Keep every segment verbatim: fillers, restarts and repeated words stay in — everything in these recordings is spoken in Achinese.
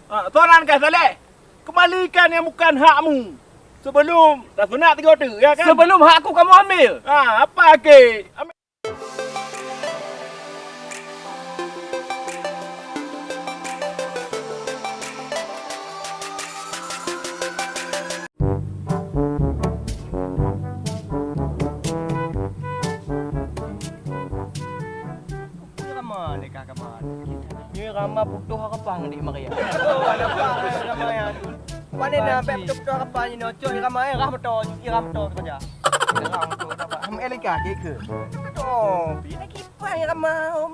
Ha, soe nan ka saleh? Kembalikan yang bukan hakmu. Sebelum tasunat tiga teuk, ya kan? Sebelum hakku kamu ambil. Ha, apa ke? Ambil. Peue Rama lé ka Rama? Nyoe Rama putôh harapan ngon Dek Maria. Oh, ada apa Rama ya? Pane na bèk putôh-putôh harapan nyoe, cok Rama, eh, rah moto, Rama moto saja. Rah moto saja. Ham Elika, keu. Toh, pi lagi pan Rama, om.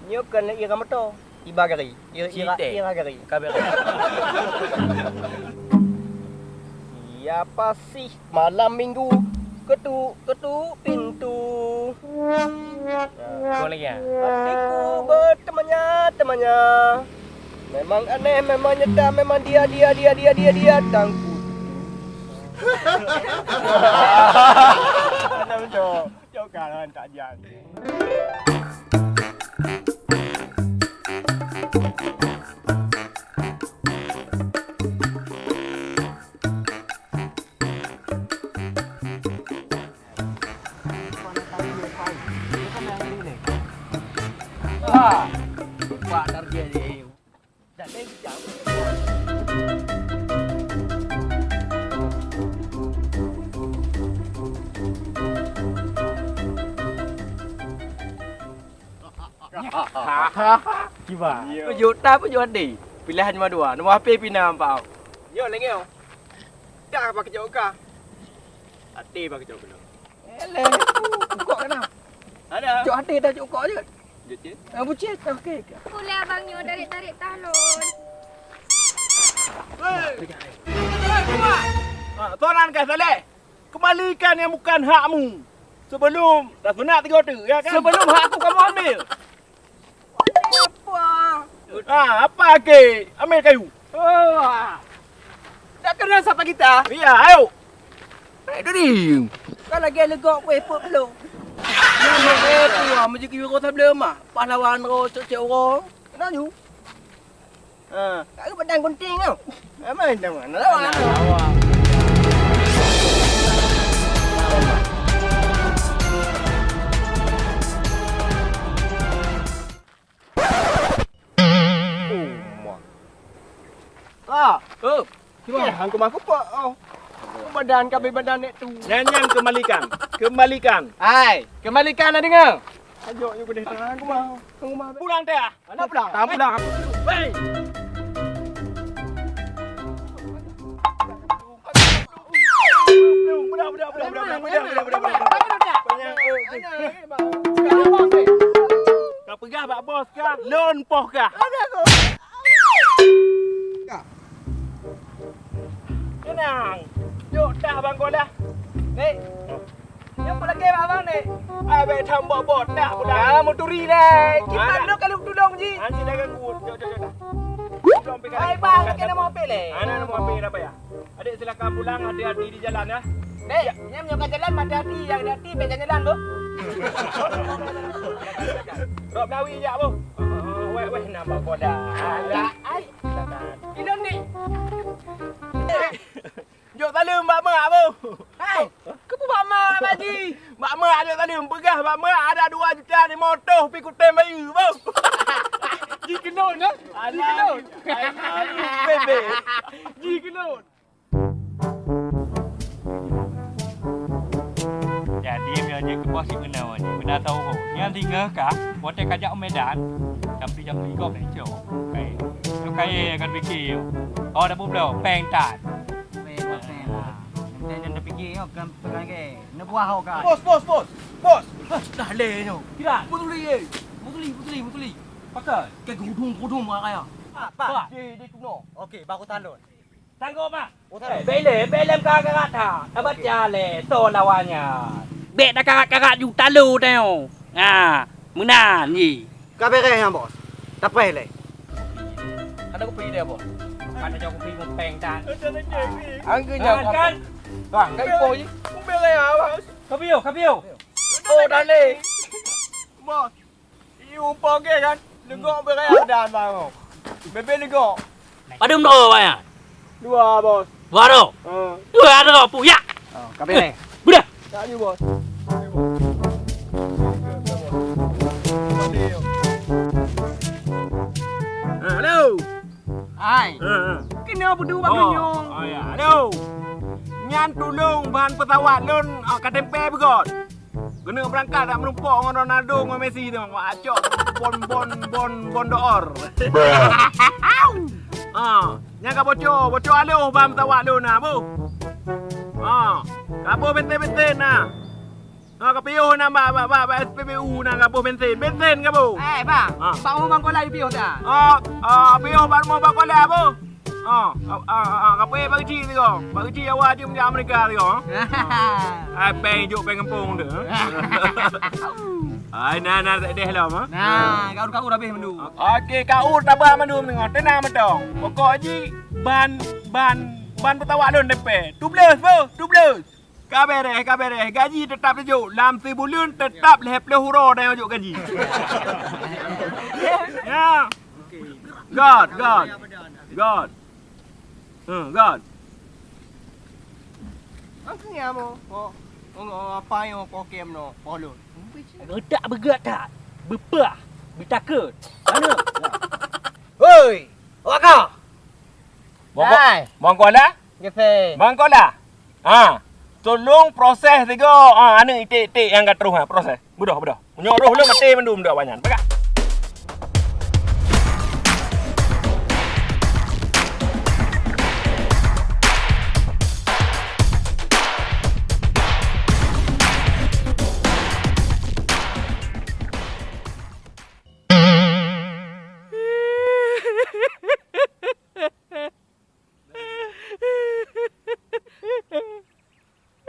Nyoe kon Rama moto. Iba gari. Ira, ira, Cite. Ira gari. Kabe. Ya pasih malam minggu, ketuk-ketuk pintu. Nah, ulang lagi, ya. Hatiku bertanya-tanya. Memang aneh, memang nyata, memang dia, dia, dia, dia, dia, dia, tangku. Ada betul. Jauh kalah tak jan. Ah, lupa target dia. Kiban. Peujeuet ta peujeuet até. Pilahan nomor dua. Nomor H P pih na, Pak. Nyoe lagèe nyoe. Dah pakai jok ka. Até pakai jok keunoe. Eleh, ukok keunoe. Ada. Cok até dah cok ukok je. Jok je. Ah, bucet. Okey. Pulai abang nyoe tarik-tarik talon. Hei. Hei, keluar. Ah, soe nan ka saleh? Kembalikan yang bukan hakmu. Sebelum tasunat tiga teuk, ya kan? Sebelum hakku kamu ambil. Apa? Ah, apa ke? Ambil kayu. Oh. Tak kenal siapa kita? Iya, ayo. Eh, duri. Kan lagi legok kueh pop belum. Ya, eh, tu ah, mesti kira kau sebelum ah. Pahlawan ro cek-cek orang. Kenal you? Ha, kat pedang gunting tu. Aman dah mana lawan. Oh, mak. Ah. Oh. Eh, hang keumah kupok, oh. Badan kami badan nek tu. Nyan, nyan kembalikan. Kembalikan. Hai, kembalikan dah dengar. Ayo, yuk deh, hang keumah. Hang keumah. Pulang teh. Anak pulang. Hang pulang. Hei. Bedah, bedah, bedah, bedah, bedah, bedah, bedah, bedah. Ka peugah bak bos kah, lôn poh kah? Tenang. Jok dah bang Golah. Nek. Nyoe peulagèe bak abang nek. Ai, bèk tham bot-bot dah. Ah, muturi nek. Kiban lôn ka lôn tulông jih. Nanti dah ganggu. Jok, jok, jok dah. Ai, bang, kena mau apel leh. Anak mau apel apa ya? Adik silakan pulang, hati-hati di jalan ya. Nek, nyan nyoe ka jalan, hati-hati, yang hati-hati bèk jalan-jalan, Bu. Rob Nawi jak, Bu. Weh, weh, nampak bola. Alah, ai. Silakan. Inong ni. Jok saleuem bak mak, Bu. Hai, keupeue bak mak, Pak Ji? Bak mak jok saleuem, peugah bak mak ada dua juta lima ratus pih kutem bayeue, Bu. Ji keunon, eh? Ji keunon. Bebe. Ji keunon. Jadi, meunyoe jeuet keu boh si Guna nyoe, Guna tahu ho. Nyan singoh kah, watèe ka jak u Medan, tapi jak beli gob lé, cok. Kai. Cok kai akan pikir. Oh, dah bublo, peng tan. Peng, peng lah. Nanti jangan terfikir, yo, kan, kan, kan. Neubuah ho, kan. Bos, bos, bos. Bos. Hah, dah lé nyoe. Kira. Beutuli, eh. Beutuli, beutuli, beutuli. Pakai. Ke gudung, gudung, mak kaya. Apa? Di, di tuno. Okey, baru talon. Sanggob, Mak. Oh, talon. Eh, bèk lé, bèk lé meukarat-karat that. Tabaca lé, soe lawan nyan. Bèk takarat-karat ju talo tanyoe. Ha, meunan ji. Ka bèrèh nyan, Bos. Tapèh lé. Ada kupi dia, Bos. Ada jauh kupi mupeng tan. Angge nyan kan. Bang, ka ipo ji. Kupi lé, Bos. Kapio, kapio. Oh, dah lé. Bos. Iu po ge kan. Legok bèrèh dan bang. Bebe legok. Padum droe awak nyan? Dua, Bos. Dua droe? Ha. Dua droe, puyak. Oh, ka beres. Beudah. Tak ada, Bos. Ha, halo. Hai. Ha, ha. Kena beudua bak nyoe. Oh, ya. Halo. Nyan tulông ban pesawat lôn, ah, ka tempé beugöt. Keuneuk beurangkat dak meurumpok ngon Ronaldo ngon Messi tu, wak acok bon, bon, bon, bon d'Or. Ha, nyan ka boco, boco aloh ban pesawat lôn na, boh. Ha, ka boh bensin-bensin na. Ha, ka piôh na bak, bak, bak, bak S P B U na ka boh bensin. Bensin ka boh. Eh, bang, ha. Bak rumoh Bang Kola piôh dah. Ha, ha, piôh bak rumoh Bang Kola, boh. Ha, ha, ha, ha, ka peuék bak keuchik sigoe. Bak keuchik awak jeuem jak Amerika sigoe, ha. Ai, péng jok péng gampông tu, ha. Ai, na, na, tak deh lom, ha. Nah, kaur-kaur habéh mandum. Okey, kaur tabah mandum teungoh. Tenang beutong. Pokok jih ban, ban, ban pesawat lôn dempé. Tubeleuh, boh, tubeleuh. Ka beres, ka beres. Gaji teutap teujok. Lam sibuleuen teutap lhèe plôh uroe tanyoe jok gaji. Ya. Göt, göt. Göt. Hmm, göt. Apa nyang po, po, po, apa nyang po kem no, po lôn? Geutak beugöt that, beupah, beutakot. Mana? Hoi, awak ka? Bang Ko-, Hai. Bang Kola? Geupe. Bang Kola? Ha, tulông proses sigoe, ha, aneuk iték-iték nyang ka troh, ha, proses. Beudôh, beudôh. Meunyoe roh lôn maté mandum dua awak nyan. Peugah.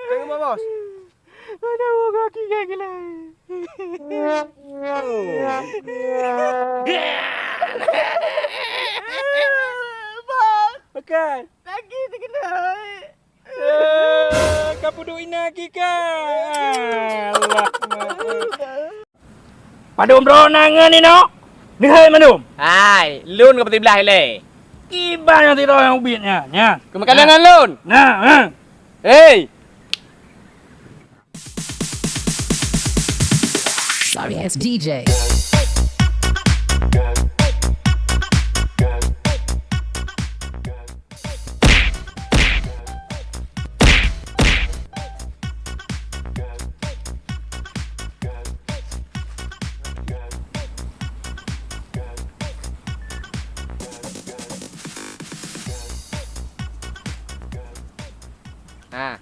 Kang Bos. Aduh, kaki saya gelai. Bos. Bukan. Kaki terkena. Eh, ka peuduek inan kika. Allah. Padum droe na ngon inong? Neuhai mandum. Hai, lôn ka peutiblah ilée. Kiban nyang sidroe nyang ubit nyan, nyan. Keumeukalangan lôn. Nah, ha. Hei. Sorry ass D J. Ha.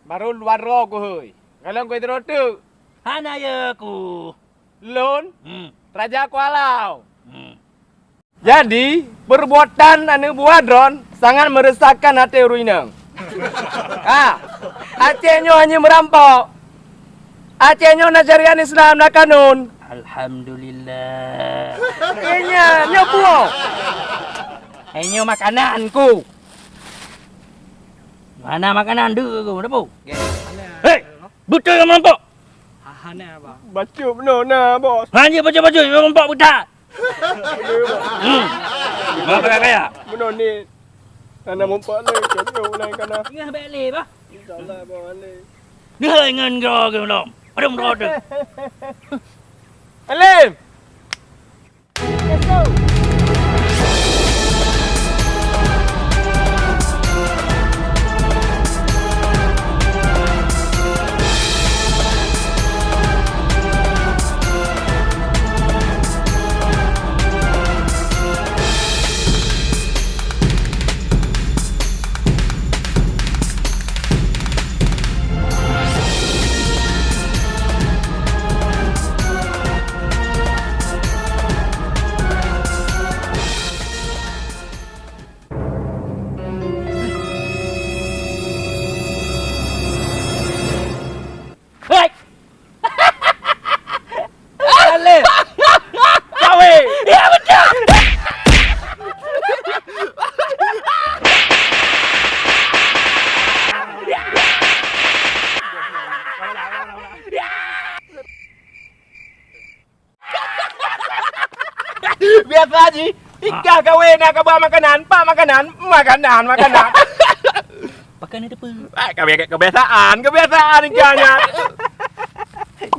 Baru luwa droe kuhôi. Kalon kuhôi droe teuk. Hana yö ku. Lôn, hmm, Raja Kuala Aue. Hmm. Jadi, perbuatan aneuk buah droen sangat meresahkan até ureueng inong. Ha, Aceh nyoe hana meurampok. Aceh nyoe na syariat Islam, na kanun. Alhamdulillah. Ingat, nyoe puoh. Eh, nyoe makanan ku. Mana makanan dek ku, ada pu? Hei, beutôi kamu nampak? Hana, Bang. Bacut beuna na, Bos. Hanya bacut-bacut, nampak buta. Hmm. Bang kaya-kaya. Beuna ni. Hana mumpak lé, contoh lain kana. Tengah balik, bah. Insya Allah, Bang, balik. Dia ingat kau ke belum? Ada muka tu. Alim! Hei! Aleh! Kawé! Ya, betul! Biasa, Ji. Tika kawé na kaba makanan, pak makanan, makanan, makanan. Pakai ni depan. Ah, kebi-, kebiasaan, kebiasaan tika nyan.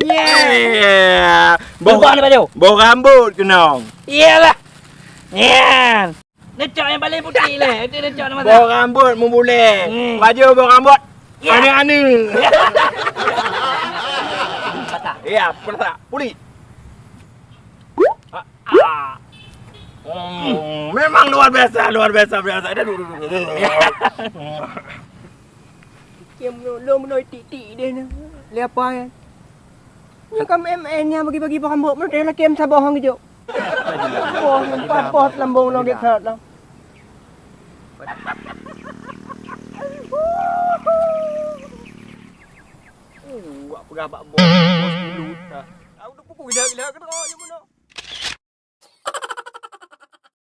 Yeah. Boh, boh rambut kenong. Iyalah. Nyan. Necok yang paling putih leh. Itu necok nama. Boh rambut membuleng. Hmm. Baju boh rambut. Ya. Ane-ane. Patah. Ya, patah. Pulih. Ah. Hmm, memang luar biasa, luar biasa, biasa. Aduh, aduh, aduh, aduh. Kiem lo, lo menoi tik-tik deh ni. Lé apa ya? Ni kam M N nya bagi-bagi barang bok, menoi lah kiem saboh hang jok. Boh, empat boh lambung lo gek salah. Uh, wak peugah bak bos, bos dulu. Aku tu pukul gila-gila ke tengok je mana.